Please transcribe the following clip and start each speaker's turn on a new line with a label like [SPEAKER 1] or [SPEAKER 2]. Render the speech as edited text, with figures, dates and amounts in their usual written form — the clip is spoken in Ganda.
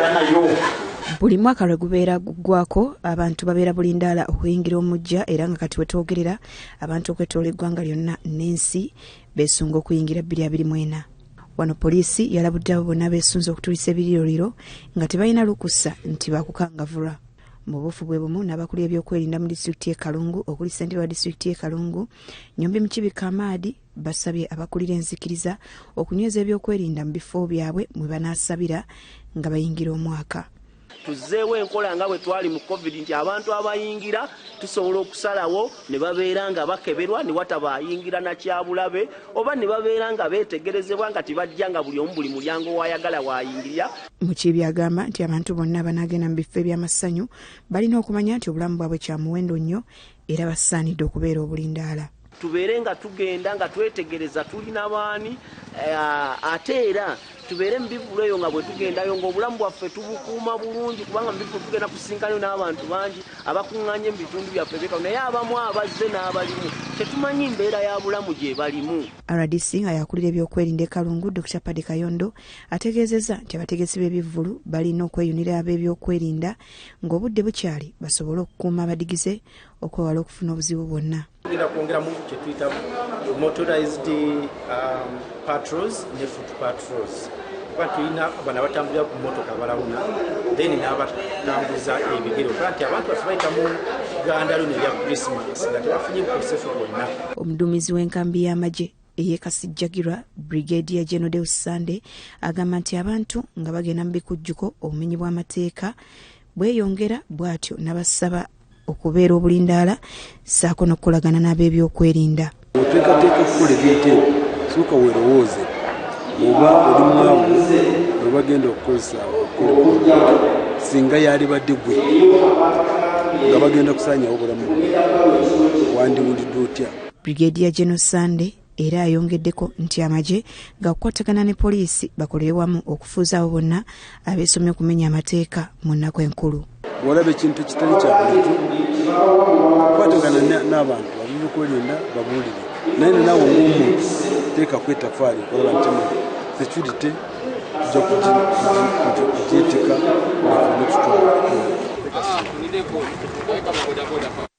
[SPEAKER 1] kubeera nayo.
[SPEAKER 2] Buli mwaka lwe gubeera guggwako, abantu babeera bulindaala okuyingira omujja, era nga kati wetwogerera abantu okwetoola eggwanga lyonna n'ensi beesunga okuyingira 2024. Wano poliisi yalabudde abo bonna beesunze okutulisa ebiriroliro nga tebalina lukusa nti bakukangavulwa. Mu buufu bwe bumu n'abakulira ebyokwerinda mu disitulikiti y'e Kalungu okuli ssentebe wa disitulikiti y'e Kalungu Nyombi Mukibi Kamaadi basabye abakulira enzikiriza okunyweza ebyokwerinda mu bifo byabwe mwe banaasabira nga bayingira omwaka.
[SPEAKER 3] Tuzzeewo enkola nga bwe twali mu COVID nti abantu abayingira tusobola okusalawo ne babeera nga bakeberwa ne wataba ayingira na kyabulabe oba ne babeera nga beetegerezebwa nga tebajja nga buli omu buli mulyango w'ayagala w'ayingirira.
[SPEAKER 2] Mukibi agamba nti abantu bonna abanaagenda mu bifo eby'amasanyu balina okumanya nti obulamu bwabwe kya muwendo nnyo era basaanidde okubeera obulindaala.
[SPEAKER 3] Tubeere nga tugenda nga twetegereza tulina baani, ate era tubeere mu bivvulu eyo nga bwe tugendayo ng'obulamu bwaffe tubukuuma bulungi, kubanga mu bivvulu tugenda kusinkanayo n'abantu bangi abakuŋŋaanye mu bitundu byaffe eby'e Kalungu, naye abamu abazze n'abalimu tetumanyi mbeera ya bulamu gye balimu.
[SPEAKER 2] RDC nga yakulira ebyokwerinda e Kalungu, Dr. Paddy Kayondo ategeezezza nti abategesi b'ebivvulu balina okweyunira ab'ebyokwerinda ng'obudde bukyali basobole okukuuma abadigize okwewala okufuna obuzibu bwonna.
[SPEAKER 4] Tugenda kwongeramu kye tuyita motorized patrols ne foot patrols, kuba tulina bano abatambulira ku mmotoka balawuna then n'abatambuza ebigere, okuba nti abantu baffe bayita mu gganda lino erya Christmas nga tebafunye bukosefu bwonna.
[SPEAKER 2] Omuduumizi w'enkambi y'amagye ey'e Kasijjagirwa, Brigadier General Deus Sande, agamba nti abantu nga bagenda mu bikujjuko obumenyi bw'amateeka bweyongera, bw'atyo n'abasaba okubeera obulindaala ssaako n'okukolagana n'ab'ebyokwerinda.
[SPEAKER 5] Oteekateeka okukola ebintu ebyo, sooka weerowooze oba oli mwavu bwe bagenda okukozesa okukola, singa yalibadde gwe nga bagenda kusaanyawo obulamu bwe, wandiwulidde otya?
[SPEAKER 2] Brigadier General Sande era ayongeddeko nti amagye gakukwatagana ne poliisi bakolere wamu okufuuza abo bonna abeesomye okumenya amateeka mu nnaku enkulu.
[SPEAKER 5] Bw'olaba ekintu ekitali kya bulijjo, kwatagana n'abantu ab'ebyokwerinda babuulire, naye naawe ng'omuntu teekako ettaffaali okulaba nti security tujja kugyetika nga ffenna tutwala.